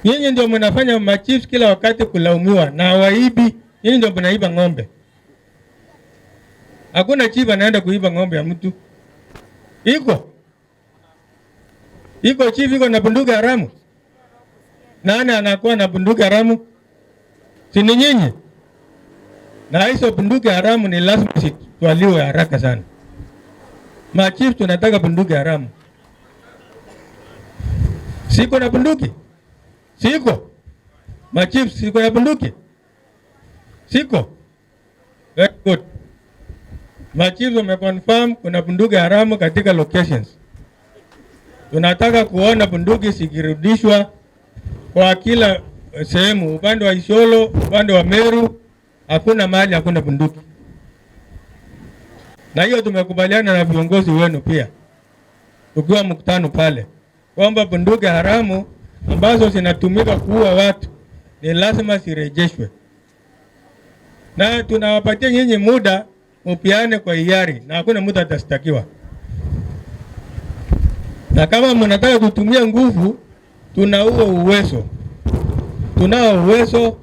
Nyinyi ndio mnafanya machiefs kila wakati kulaumiwa na waibi. Nyinyi ndio mnaiba ng'ombe. Hakuna chief anaenda kuiba ng'ombe ya mtu. Iko iko chief iko na bunduki haramu? Nani anakuwa na bunduki haramu? Si ni nyinyi? Na hizo bunduki haramu ni lazima zitwaliwe haraka sana. Machief tunataka bunduki haramu. Siko na bunduki? Siko. Machief siko na bunduki? Siko. Very good. Machiefs wameconfirm kuna bunduki haramu katika locations. Tunataka kuona bunduki zikirudishwa kwa kila sehemu, upande wa Isiolo, upande wa Meru, hakuna mahali hakuna bunduki. Na hiyo tumekubaliana na viongozi wenu pia, tukiwa mkutano pale, kwamba bunduki haramu ambazo zinatumika kuua watu ni lazima zirejeshwe, na tunawapatia nyinyi muda mupiane kwa hiari, na hakuna mtu atastakiwa. Na kama mnataka kutumia nguvu, tuna huo uwezo, tunao uwezo,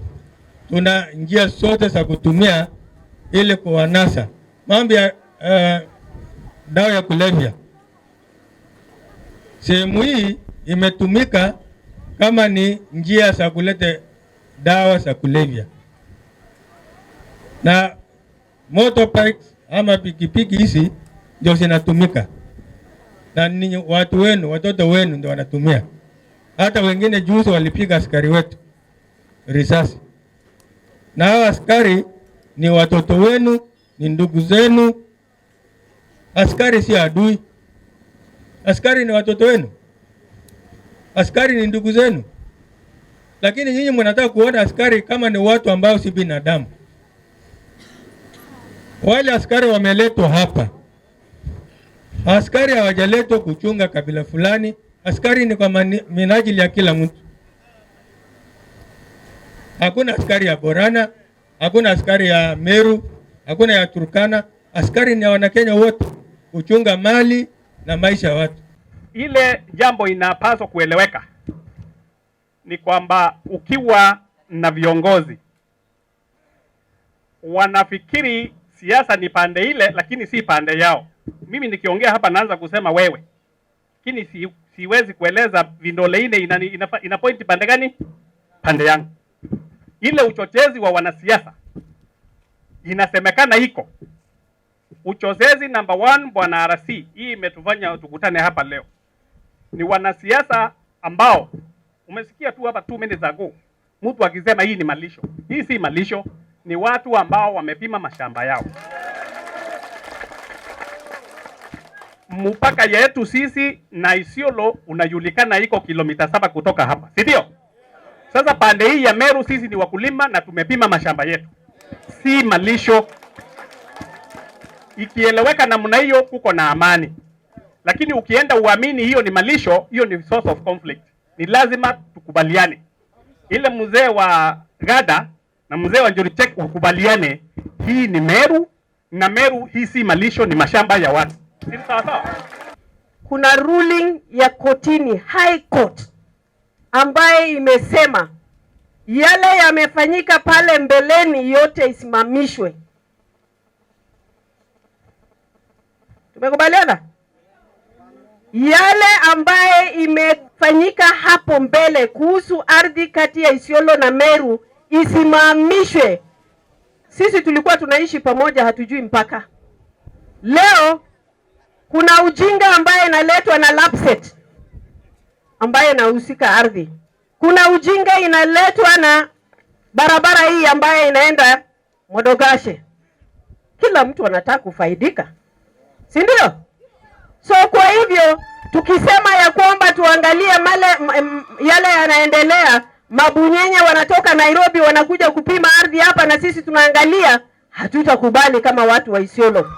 tuna njia zote za kutumia ili kuwanasa. Mambo ya dawa ya kulevya, sehemu hii imetumika kama ni njia za kuleta dawa za kulevya, na motorbikes ama pikipiki hizi ndio zinatumika na ninyi watu wenu, watoto wenu ndio wanatumia. Hata wengine juzi walipiga askari wetu risasi, na hao askari ni watoto wenu, ni ndugu zenu. Askari si adui, askari ni watoto wenu, askari ni ndugu zenu. Lakini nyinyi mnataka kuona askari kama ni watu ambao si binadamu. Wale askari wameletwa hapa, askari hawajaletwa kuchunga kabila fulani. Askari ni kwa minajili ya kila mtu. Hakuna askari ya Borana, hakuna askari ya Meru, hakuna ya Turkana. Askari ni ya Wanakenya wote, kuchunga mali na maisha ya watu. Ile jambo inapaswa kueleweka ni kwamba ukiwa na viongozi wanafikiri siasa ni pande ile, lakini si pande yao. Mimi nikiongea hapa naanza kusema wewe, lakini siwezi kueleza vindole ine ina point pande gani? Pande yangu. Ile uchochezi wa wanasiasa inasemekana iko uchochezi number 1, bwana RC, hii imetufanya tukutane hapa leo. Ni wanasiasa ambao umesikia tu hapa 2 minutes ago mtu akisema hii ni malisho. Hii si malisho, ni watu ambao wamepima mashamba yao. Mpaka yetu sisi na Isiolo unajulikana iko kilomita 7 kutoka hapa, si ndio? Sasa pande hii ya Meru sisi ni wakulima na tumepima mashamba yetu, si malisho. Ikieleweka namna hiyo kuko na amani, lakini ukienda uamini hiyo ni malisho, hiyo ni source of conflict. Ni lazima tukubaliane, ile mzee wa Gada na mzee wa Njurichek wakubaliane, hii ni Meru na Meru hii si malisho, ni mashamba ya watu. Si sawa sawa? Kuna ruling ya kotini, High Court, ambaye imesema yale yamefanyika pale mbeleni yote isimamishwe. Tumekubaliana? Yale ambaye imefanyika hapo mbele kuhusu ardhi kati ya Isiolo na Meru isimamishwe. Sisi tulikuwa tunaishi pamoja, hatujui mpaka. Leo kuna ujinga ambaye inaletwa na Lapset ambaye inahusika ardhi. Kuna ujinga inaletwa na barabara hii ambaye inaenda Modogashe. Kila mtu anataka kufaidika, si ndio? So kwa hivyo tukisema ya kwamba tuangalie yale yanaendelea, mabunyenye wanatoka Nairobi wanakuja kupima ardhi hapa na sisi tunaangalia, hatutakubali kama watu wa Isiolo.